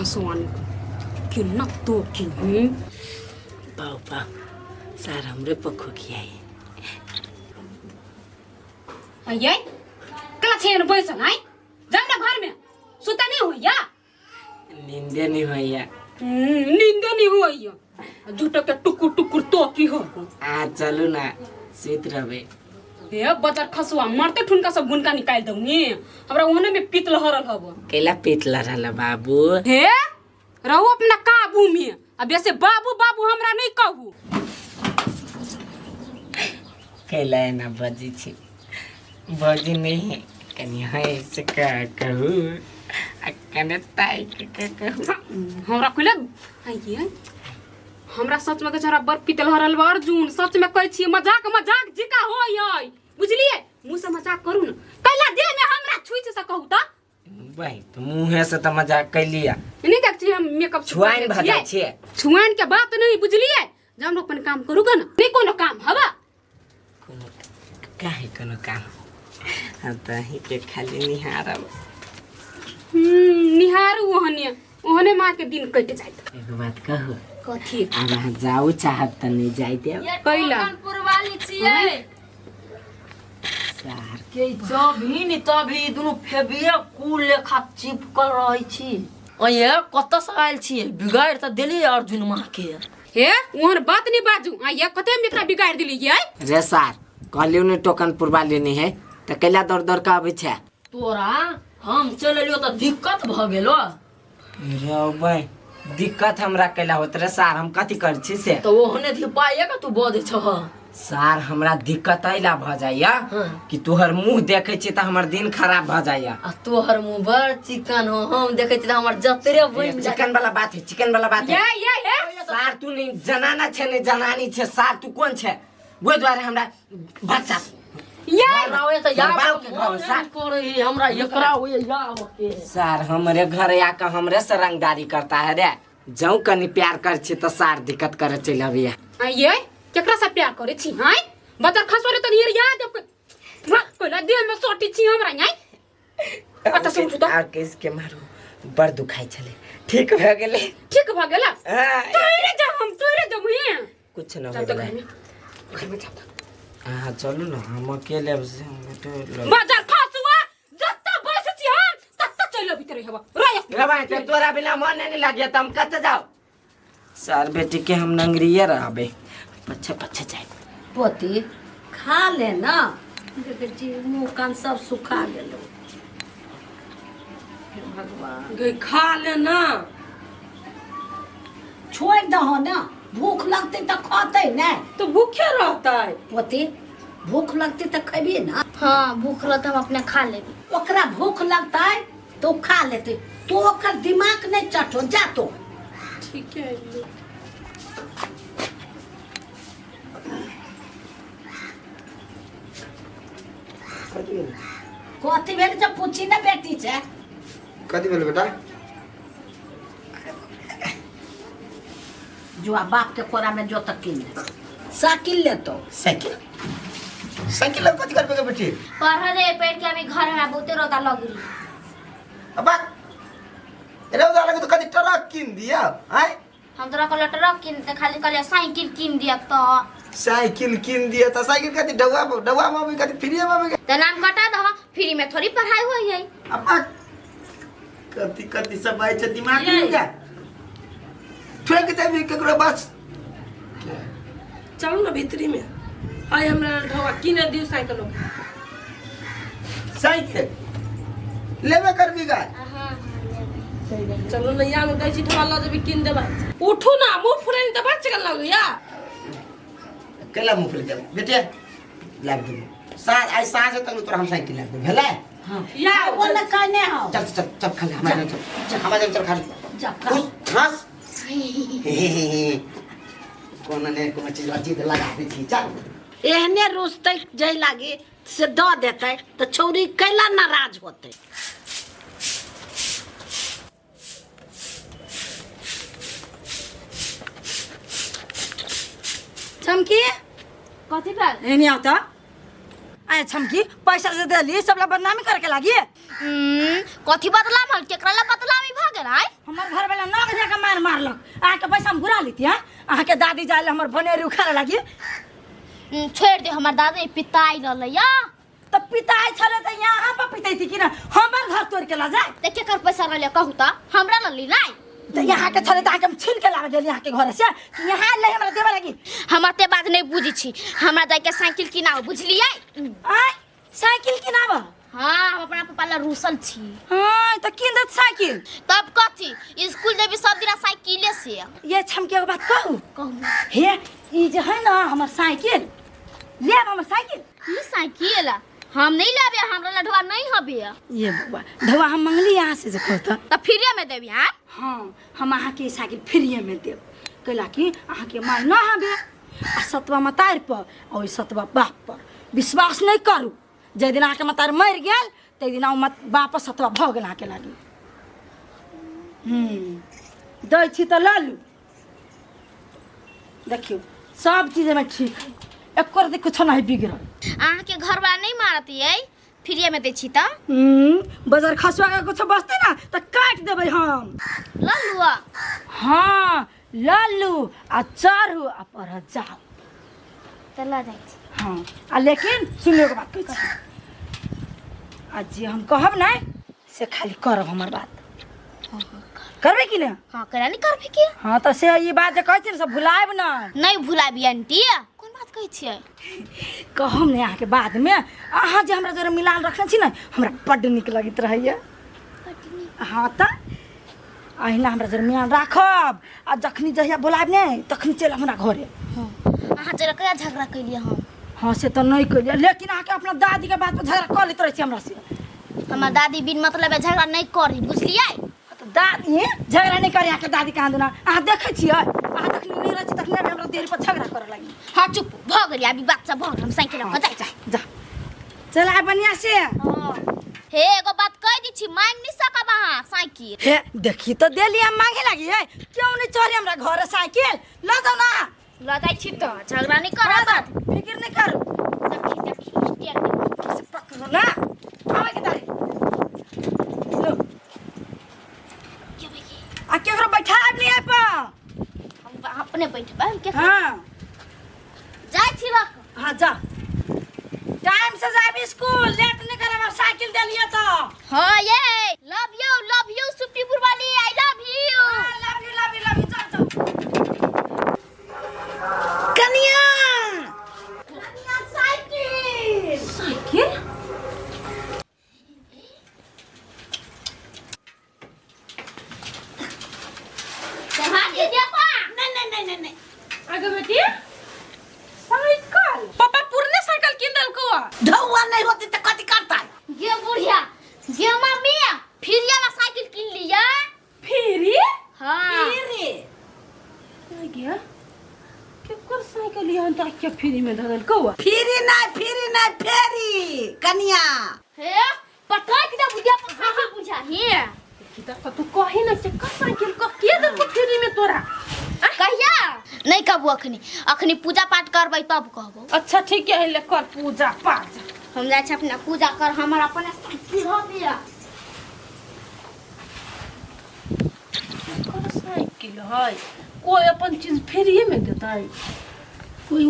खसवान केना तो की हूँ। पाउ पाउ सार हमरे पर खोखियाई। अये कला छेन बैसल आइ जाउ ना घर में सुता नहीं होइया। नींदे नहीं होइया। नींदे नहीं होइया, झूठो के टुकुर टुकुर तो की हो। आ चलू ना सुत रहबे। हे बदर खसुआ मरते ठुनका सब गुनका निकाल दौनी, हमरा ओहने में पीत लहरल हब। कैला पीत लहरल बाबू? हे रहू अपना काबू में, अब ऐसे बाबू बाबू हमरा नहीं कहू। कैला एना बजी छी? बजी नहीं है कनी हंस के कहू आ कने ताकि के कहू। हमरा कहले आइए हमरा सच में कहै बड़ पीतल हरल बा अर्जुन, सच में कहै छी मजाक मजाक जिका होय है बुझलिए, मुंह से मजाक करू न कैला देह में हमरा छुई छै से कहू त। भाई तो मुँहे से तो मजाक कैलिया। नहीं देख छी हम मेकअप छुआइन भऽ जाइ छियै। छुआइन के बात नहीं बुझलिए, जब हम अपन काम करू ग न नहीं कोनो काम हवा। कोनो काहे कोनो काम हम त अहीं के खाली निहारब। निहारू ओहने ओहने माँ के दिन कटि जाइत। एगो बात कहू? कथी? आब अहाँ जाऊ चाहब त नहीं जाय देब। कैला? पुरवाली छियै। सार के जभी नि तभी दुनू फेबिए कुल लेखा चिपकल रहै छी। अये कतऽ से आयल छियै? बिगाड़ि तऽ देलियै अर्जुन माँ के। हे ओहन बात नहीं बाजू, आ ये कते हम एकरा बिगाड़ देलियै? रे सार कहलियौ ने टोकन पुरवा लेने है तऽ कैला दौड़ दौड़ के अबै छै? तोरा हम चलि एलियौ तऽ दिक्कत भऽ गेलो। रे भाई दिक्कत हमरा कैला होत रे सार, हम कथी कर छी से? तऽ ओहने धिपाइए के तू बजै छह। सार हमरा दिक्कत अइला भऽ जाइया कि तोहर मुंह देखै छी तऽ हमर दिन खराब भऽ जाइया। आ तोहर मुंह बड़ चिकन हो, हम देखै छी तऽ हमर जतरे बनि जाइ। चिकन वाला बात है, चिकन वाला बात है। ये ये ये सार तू नहीं जनाना छै नहीं जनानी छै, सार तू कोन छै? ओहि दुआरे हमरा बच्चा ये हमरा तऽ तोहर बाप के घर सार। करे हमरा एकरा होइए या के। सार हमरे घर आके हमरे से रंगदारी करता है रे, जाऊँ कनी प्यार कर छी तऽ सार दिक्कत करे चलि अबिया। आ ये केकरा से प्यार करे छी? हाय बदर खसोरे त नियर याद कोला देह में सोटी छी हमरा नाय। कतऽ से उठू तऽ? आर केस के मारू बड़ दुखाइ छलै, ठीक भऽ गेलै। ठीक भऽ गेलै? हाँ। तोरे जा हम तोरे जब हे कुछ न चल तऽ होलै। घर में, घर में चल। अहाँ चलू न, हम अकेले आब से हम तो बदर खसुआ जत्ता बैस छी हम तत्ता चलि अबित रही हवा रे। रे भाई ते तोरा बिना मन नहीं लागिया त हम कतऽ जाउ? सार बेटी के हम नंगरिये रहबे, पछे पछे जाए। पोती खा ले ना, देखै छी मुँह कान सब सुखा गेलो। हे भगवान। गई खा ले ना। छोड़ि दहो ना, भूख लगतै तऽ खतै ने। तो भूखे रहतै। पोती भूख लगतै तऽ खैबी ना। हाँ भूख रहतै हम अपने खा लेबै। ओकरा भूख लगतै तऽ ओ खा लेतै, तू ओकर दिमाग नहि चटो जा तो। ठीक है। कथी भेल छै पूछी ने बेटी छै। कथी भेल बेटा? जो आ बाप के कोरा में जो तक किन ले साइकिल लेतो। साइकिल? साइकिल लग कथी करबे बेटी? पढ़ रे पेट के अभी घर में बहुते रौदा लग रही। अब रौदा लगे तो कथी ट्रक किन दिया आय? हम तोरा कहलो ट्रक किन ते खाली कहलिए साइकिल किन दिया तो। साइकिल किन दिया तो साइकिल कथी डौआ डौआ में अभी कथी फ्री में अभी? तो नाम कटा दहो, फ्री में थोड़ी पढ़ाई होई है। अब कथी कथी सब आइ छै दिमाग में क्या? फेंक देबी केकरो बस। चलू ना भीतरी में आइ हमरा ढौआ किने दियौ साइकिल। साइकिल लेबे करबी गा? चलू ना या में दै छी ढौआ लऽ जेबी किन देबै। उठू ना मुँह फुलैन तऽ बड़ चिकन लगैया। केला मुँह फुल देब बेटे? लाग देबो साँझ, आइ साँझ तक तोरा हम साइकिल लाग देब भेलै? हाँ। या वो न कहने हो। चल चल चल खाली हमारे चल, हमारे चल खाली। जा खा। खुश हंस। कोनो ने कोनो चीज जिद लगा दै छी चल। एहने रुसतै जै लागी से दऽ देतै तऽ छौरी कैला नाराज होतै। चमकी कथी भेल? एने आउ तऽ। आए चमकी पैसा से देली सबला बदनामी करके लागी। कथी बदनाम हल? केकरा ला बदनामी भऽ गेल आय? हम हमर घर वाला नौ बजे के मार मारलक। अहाँके पैसा हम घुरा लेती। हाँ, अहाँके दादी जाए हमर भनेरी उखाड़े लागी। छोड़ि दे, हमर दादी पिताई रहलै या। तऽ पिताई छलै तऽ यहाँ पर पितैती कि ना हमर घर तोड़ के ला जाए? तऽ केकर पैसा रहलै कहू तऽ? हमरा लली नहीं? तऽ यहाँ के छलै तऽ अहाँके हम छीन के लाबे गेली अहाँके घर से कि यहाँ ले हमरा देबे लागी। हम अते बात नहीं बुझी छी, हमरा जाके साइकिल किनाओ, बुझलियै? आय, साइकिल किनाब? हाँ, हम अपना पप्पा ला रूसल छी। हाँ, तऽ किन देत साइकिल? तब कथी, स्कूल जेबी सब दिन साइकिले से। ये छमके एगो बात कहू? कहू। हे, ई जे है ना हमर साइकिल, लेब हमर साइकिल? ई साइकिल हम नहीं लेबे, हमरा लढवा नहीं हबे। ये बउआ, ढवा हम मंगली यहाँ से जे कहू तऽ। तऽ फ्रीए में देबी? हाँ। हाँ, हम अहाँके ई साइकिल फ्रीए में देब, कैला कि अहाँके माय न हबे आ सतवा मतारि पर आ ओहि सतवा बाप पर विश्वास नहीं करू। जाहि दिन अहाँके मतारि मरि गेल ताहि दिन ओ मत बाप सतवा भऽ गेल अहाँके लागी। दै छी तऽ लऽ लू। देखियौ सब चीज एहिमे ठीक है, एको रत्ती कुछो नहीं बिगड़ल। अहाँके घरवाला नहीं मारत यै फ्रीए में दै छी तऽ? बजार खसुआ के कुछो बचतै ना तऽ काटि देबै हम। लऽ लुआ। हाँ, लऽ लू आ चढ़ू आ पढ़ऽ जाउ। तऽ लऽ जाइ छी। हाँ, आ लेकिन सुनियो के बात कहै छी, आ जे हम कहब नहि से खाली करब, हमर बात करबै कि नहि? हाँ, केना नहीं करबै के? हाँ, तऽ से ई बात जे कहै छी ने से भुलायब नहि। नहीं भुलाबी आंटी, कोन बात कहै छियै? कहब नहि अहाँके बादमे। अहाँ जे हमरा जरे मिलान रखने छी ने, हमरा बड्ड नीक लगैत रहैए। हाँ, तऽ अहिना हमरा जरे मिलान राखब आ जखनी जहिया बोलायब ने तखनी चलि हमरा घरे। हाँ, अहाँ जरा कहिया झगड़ा कैलियै हम? हाँ, से तऽ नहि कैलियै, लेकिन अहाँके अपना दादीके बात पर झगड़ा कऽ लैत रहै छी हमरा से। हमर दादी बिन मतलब झगड़ा नहीं करी, बुझलियै? तऽ दादी झगड़ा नहि करी अहाँके दादी कहाँ दुना। अहाँ देखै छियै, अहाँ जखनी नहि रहै छी तखनी हमरा देह पर झगड़ा करऽ लागी। हाँ, चुप भऽ गेली, अभी बात सब भऽ गेल, हम साइकिल लऽ कऽ जाइ। जा जा, चल आ बढ़िया से। हाँ। हे, एगो बात कहि दै छी, मांगि नहि सकब अहाँ साइकिल। हे, देखी तऽ देली हम मांगे लागी है, क्यों नहीं चढ़ी हमरा घर साइकिल? लऽ जाउ ना। लऽ जाइ छी तऽ झगड़ा नहि करब। फिक्र नहीं करू। देखी देखी स्टैंड से पकड़ो ना, आवे के तारे लो। आ केकरो बैठाब नहीं पर? हम अपने बैठबै, हम के। हाँ। जाइ छी रख। हाँ, जा, टाइम से जाबी स्कूल, लेट नहीं करब। अब साइकिल देलिए तो। हाँ, ये love you, love you Suptipur वाली, I love you. Love you, love you, love you. जाओ जाओ। कनिया। साइकिल। साइकिल? कहाँ दीजिए पा? नहीं नहीं नहीं नहीं नहीं। आगे बेटी, साइकिल पापा पुरने साइकिल किन देलको। ढौआ नहीं होती तो कथी करता? गे बुढ़िया, गे मम्मी, फिर वाला साइकिल किन लिया। फ्री? हाँ। रे। गया केकर साइकिल यहाँ तक के फ्री में धऽ देलको? फ्री नहीं, फ्री नहीं, फेरी कनिया। हे, पटक दे बुढ़िया पर साइकिल बुझा हे। तऽ तू कही ना केकर साइकिल क के देलको फ्री में तोरा? कहिया नहीं कहबो, अखनी अखनी पूजा पाठ करबै तब कहबो। अच्छा ठीक है, ले कर पूजा पाठ। हम जाइ छी अपना पूजा कर, हमर अपने साइकिल हो दिया। केकर साइकिल है? कोई अपन चीज फ्रीए में देतै? कोई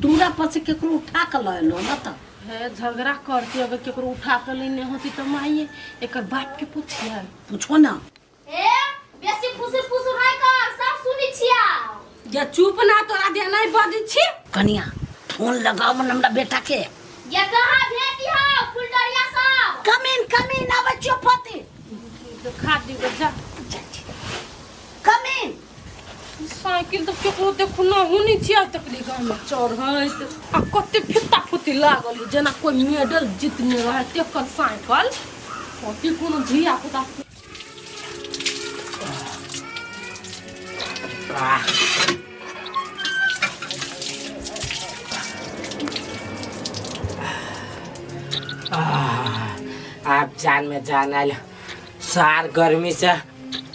दूरा पर से केकरो उठा के लऽ एलो ना तऽ। हे, झगड़ा करती अगर केकरो उठा के लेने होती तऽ माइए एकर बाप के पूछिए। पूछो ना। ए, बेसी फुसुर फुसुर नहीं कर, सब सुनी छिया। जे चुप ना, तोरा दे नहीं बजै छी। कनिया, फोन लगाओ मन हमरा बेटा के। ये कहाँ भेटी हो फुलडरिया सब? कमीन कमीन, आबै छियो पति। खा दिगो जा। कमीन। साइकिल तऽ केकरो देखू ना हुनी छियै आज तक गाँव में चढ़ैत आ कते फित्ता फुत्ती लागल है, जेना कोई मेडल जीतने रहे तेकर साइकिल कथी कोनो धिया पुता। वाह। आह, आब जान में जान आयल। सार गर्मी से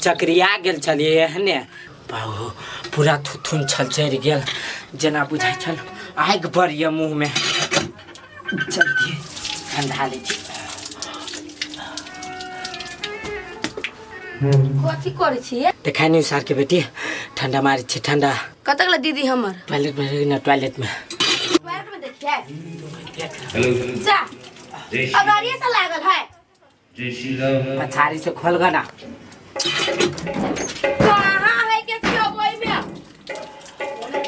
चकरिया गेल छलियै एहने बाबू, पूरा थुथुन छल चढ़ि गेल, जेना बुझाइ छल आगि बरैया मुँह में। जल्दी ठंडा लै छी। कथी करै छियै? देखा नहीं सार के बेटी, ठंडा मारै छै ठंडा। कतऽ गेलै दीदी हमर? टॉयलेट में ना, टॉयलेट में। टॉयलेट में देखिए जा, अगाड़िए से लागल है। पछाड़ी से खोल गा ना। कहाँ है के छियो ओइ में?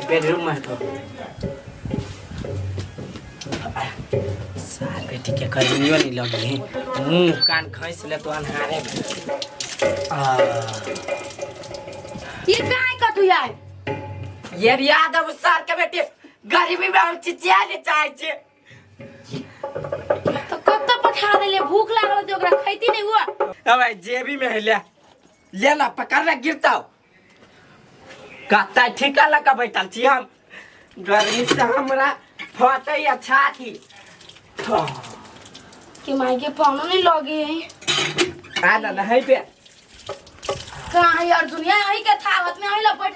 बेडरूम में तो सार बेटी के गर्मियों नहीं लगी है, मुंह कान खैस ले तो अन्हारे में। ये काहे कतू आय? ये यादव सार के बेटी, गर्मी में हम चिचिया ले चाहे छे। तो कत पठा देले, भूख लागल होते ओकरा खैती नहीं हुआ। अब जेबी में है, ले ले ना पकड़ ना गिरता हो। कत्ता ठीका लगा बैठल छी हम, गर्मी से हमरा फटे या छाती के माई के पानो नहीं लगे। आ ना नहीं पे कहाँ है अर्जुन? यही के थावत में यही लपट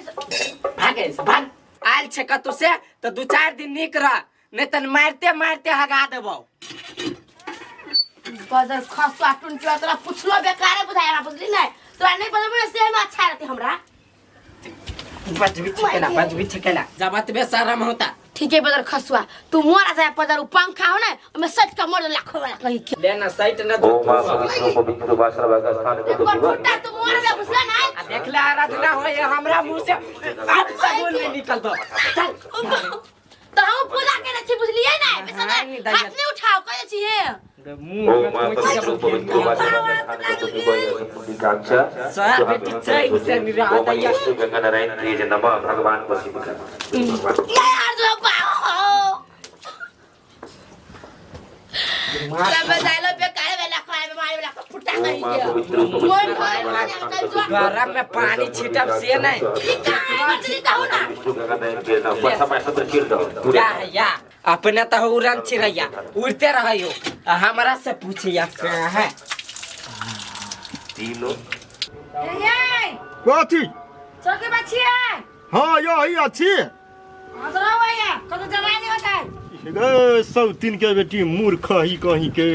भागे से भाग आयल छे कतौ से तो 2-4 दिन निक रह, नहीं तन मारते मारते हगा देबौ। बदर खसुआ टुन के तोरा पुछलो बेकारे बुझाय हमरा, बुझली नहीं? तोरा नहीं बजबे से हम अच्छा रहती हमरा। बजबी छकेला, बजबी छकेला जबत बे शरम होता। ठीक है बदर खसुआ, तू मोरा जाए पदर उ पंखा हो ना ओमे सट के मोर लाखो वाला कहीं के ले ना साइट ना ओम विष्णु पवित्र वासर भाग स्थान को एक फुटा तू मोर ले, बुझला नहीं? आ देखला आराधना होय हमरा मुंह से अब सगुन में निकल दो। चल तो हम पूजा के छी, बुझलिए ना? बेसना हाथ नहीं उठाओ कहे छी हे मुंह ओम विष्णु पवित्र वासर भाग स्थान को पुण्डिकाक्षा सर बेटी छै से निरात ओम विष्णु गंगा नारायण प्रिय नमः भगवान वशिष्ठ। नहीं अर्जुन बाहो सब बजालो बेकार वाला खाए में मारे वाला फुटा कहीं के मोर गरम में पानी छिटब से नहीं। विष्णु गंगा नारायण प्रिय नमः वर्षा सत्र चिर दो या या अपने तो उड़न चिड़ैया उड़ते रहो, हमरा से पूछिया क्या है तीनों कथी चौकी बचिए। हाँ यही अच्छी भैया कतो जवानी नहीं होता है गे सौतीन के बेटी मूर्ख ही कहीं के।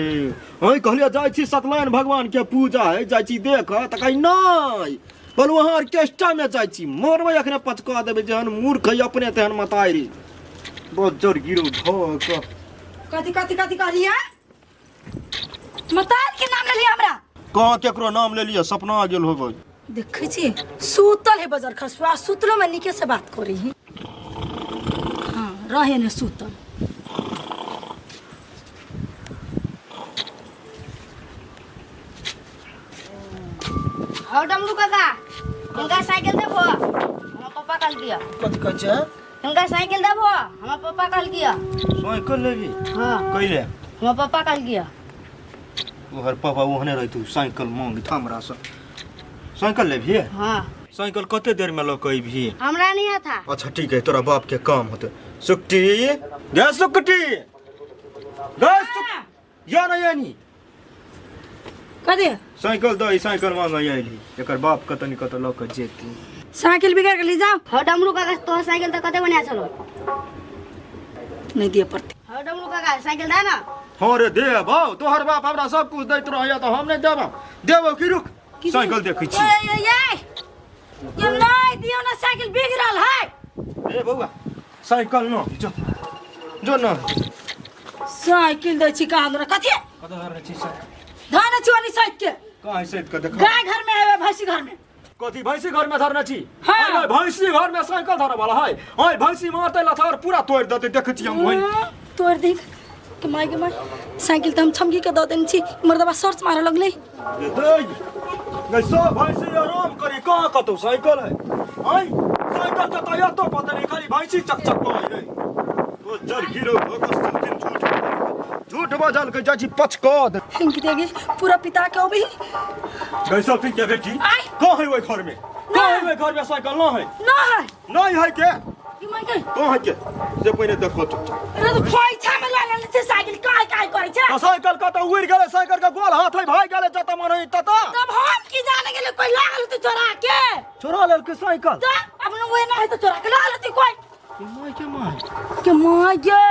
हँ कहलिए जाइ छी सत्यनारायण भगवान के पूजा है, जाइ छी देख त कहीं नहीं बोल वहाँ ऑर्केस्ट्रा में जाइ छी मरबै अखने पचका देबै जेहन मूर्ख है अपने तेहन मतारी बहुत जोर गिरो धो कथी कथी कथी कहलिए? मतार के नाम ले लिया हमरा? कहाँ केकरो नाम ले लिया, सपना आ गेल होबै। देखै छी सुतल है बजर खसुआ, सुतलो में नीके से बात करी है। हाँ रहे ने सुतल। और डमरू काका हुनका साइकिल देबो, हमर पापा कहल किया। कथी कहै छै? हुनका साइकिल देबो, हमर पापा कहल किया। साइकिल लेबी? हां कइले? हमर पापा कहल किया। तोहर पापा ओहने रहतू साइकिल मांगित हमरा से। साइकिल लेबी? हां। साइकिल कते देर में लऽ के अयबही? हमरा नहीं आता। अच्छा ठीक है, तोरा बाप के काम होते। सुकटी गे सुकटी गे सुक या ना यानी कथी? साइकिल दई, साइकिल मांग आइली, एकर बाप कत नि कत लऽ के जेती। साइकिल बिगड़ गेली जाओ। हो डमरू काका तोहर साइकिल त कते बढ़िया छलो। नहीं दिए पड़ते। हो डमरू काका साइकिल दे ना। हाँ रे देबौ, तोहर बाप हमरा सब कुछ दैत रहैया त हम नहीं देबौ। देबौ की? रुक साइकिल देखै छी। ए ए ए ये नहीं दियो ना, साइकिल बिगड़ल है। ए बौआ साइकिल न जो जो न साइकिल दै छी कहाँ हमरा कथी? कत धरने छी साइकिल? धरने छी ओनी साइड के। कहाँ साइड के देखा? गाय घर में है, भैंसी घर में। कथी भैंसी घर में धरने छी? हाँ। अरे भैंसी घर में साइकिल धरे वाला है। ओए भैंसी मारते लथार पूरा तोड़ देते, देखै छी हम वही तोड़ दी के माय के माय। साइकिल त हम छमकी के the देने छी, मर्दबा सर्च मारे लगलै। दे गई सब भैंसी आराम करी, कहाँ कतौ साइकिल है? आय साइकिल के त एतो पता नहीं, खाली भैंसी चकचक करै है। तो जर गिरो भगस दिन झूठ झूठ बजल के जाइ छी पचका दे। हिंक देगी पूरा पिता के अभी। गई सब ठीक के बेटी, कहाँ है ओइ घर में? कहाँ है ओइ घर में साइकिल न है? न है। नहीं है के? की माय के कहाँ है के? से पहिने देखो चुपचाप। अरे तो खोइछा में ल लेने छै साइकिल, काहे काहे करै छै? तो साइकिल कतौ उड़ि गेलै, साइकिल के गोल हाथ है भाग गेलै जत मन है तत। तब हम की जाने गेलै कोई लागल त चोरा के। चोरा लेलकै साइकिल? त अब न ओए न है त चोरा के लागल त कोई। के माय के माय के माय गे।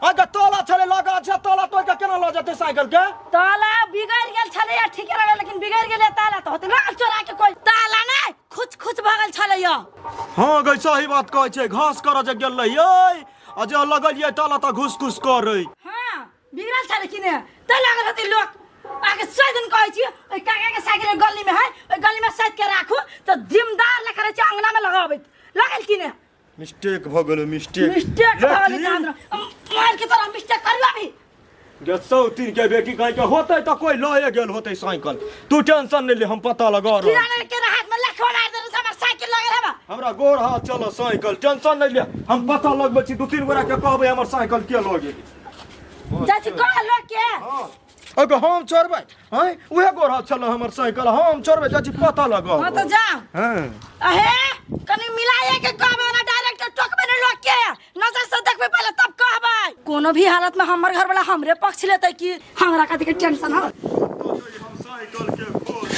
अगर ताला छले लागल छै, ताला तोड़ के केना लऽ जेतै साइकिल के? ताला बिगड़ गेल छलै या ठीके रहलै, लेकिन बिगड़ गेलै ताला त होतै लागल छलैया। हाँ गई सही बात कहै छै, घास करऽ जे गेल रहियै आ जे लगलियै ताला तऽ घुस घुस करै। हाँ बिगड़ल छलै कि ने तै लागल होतै लोक। अहाँके 100 दिन कहै छी ओहि काका के साइकिल गली में है, ओहि गली में साइड के राखू तऽ जिम्मेदार लेखा रहै छै अंगना में लगाबैत, लगल कि ने? मिस्टेक भऽ गेलो, मिस्टेक। मिस्टेक भऽ गेलै कान मार के तोरा मिस्टेक करबा भी। गे सौतीन के बेटी कहीं के होतै तऽ कोई लए गेल होतै साइकिल, तू टेंशन नहीं ले, हम पता लगा रहल। किराना के हाथ में लखवा मार देने से हमर साइकिल लगल हेबा। हमरा गोर हाथ चल साइकिल, टेंशन नहीं ले, हम पता लगबै छी, 2-3 गोरा के कहबै हमर साइकिल के लऽ गेल। चाची कह लोग के। हाँ अगर हम चोरबै हैं उहे गोर हाथ चल हमर साइकिल, हम चोरबै चाची पता लगा। हां तो जाओ। हां अहे कनी मिलाए के कहबै ना, डायरेक्ट टोकबै ने लोग के, नजर से देखबै पहले तब कहबै। कोनो भी हालत में हमर घर वाला हमरे पक्ष लेतै कि हमरा कथी के टेंशन हो। हम साइकिल के खोज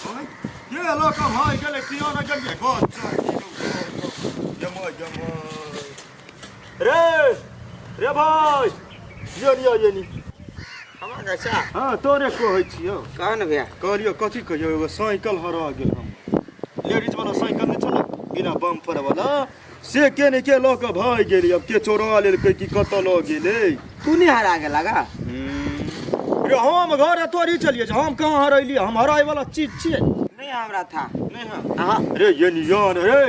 हैं ये लोग भाई गेलै किया ना गेलियै घर जमा जमा रे रे भाई ये लिया ये नी हमरा कैसा। हाँ तोरे कहै छियौ। कह न भैया। कहलियौ कथी कहियौ, एगो साइकिल हरा गेल हम, लेडीज वाला साइकिल नहीं छलै बिना बम्पर वाला, से के ने के लऽ कऽ भागि गेलै, अब के चोरा लेलकै कि कतऽ लऽ गेलै। तू नहीं हरा गेला गा? रे हम घर तोरी चलिए, हम कहाँ हरैलियै, हम हराय वाला चीज छियै नहीं हमरा था नहीं। हाँ रे ये नियान रे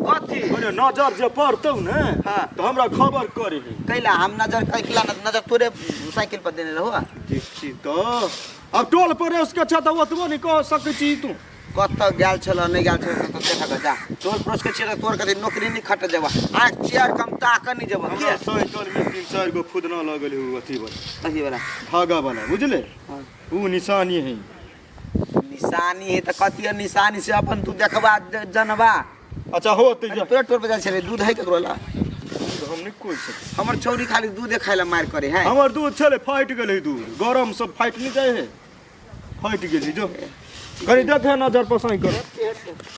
कथी अरे नजर जे पड़तौ ने। हाँ। तो हमरा खबर करे है। कैला हम नजर कैला नजर तोरे साइकिल पर देने रहो। देख छी तो अब टोल पर उसके छ त ओतबो नहीं कह सकै छी तू। कत गेल छल नहीं गेल छल त देख के जा, टोल पड़ोस के छियै तोर कथी नौकरी नहीं खट जेबा, आ चेयर कम ताक नहीं जेबा। हमरा साइकिल में 3-4 गो फुदना लगल है अथी वाला, अथी वाला धागा वाला बुझले। हाँ। उ निशानी है। निशानी है त कथी है निशानी से अपन तू देखबा जनबा। अच्छा हो त जा। तोरा टोल पर जाइ छले दूध है केकरो ला? दूध हम नहीं कोई सके, हमर छौरी खाली दूध खाय ला मार करे है। हमर दूध छले फाटि गेलै, दूध गरम सब फाटि नहीं जाय है, फाटि गेलै जो कनी देखे नजर पर साइकिल।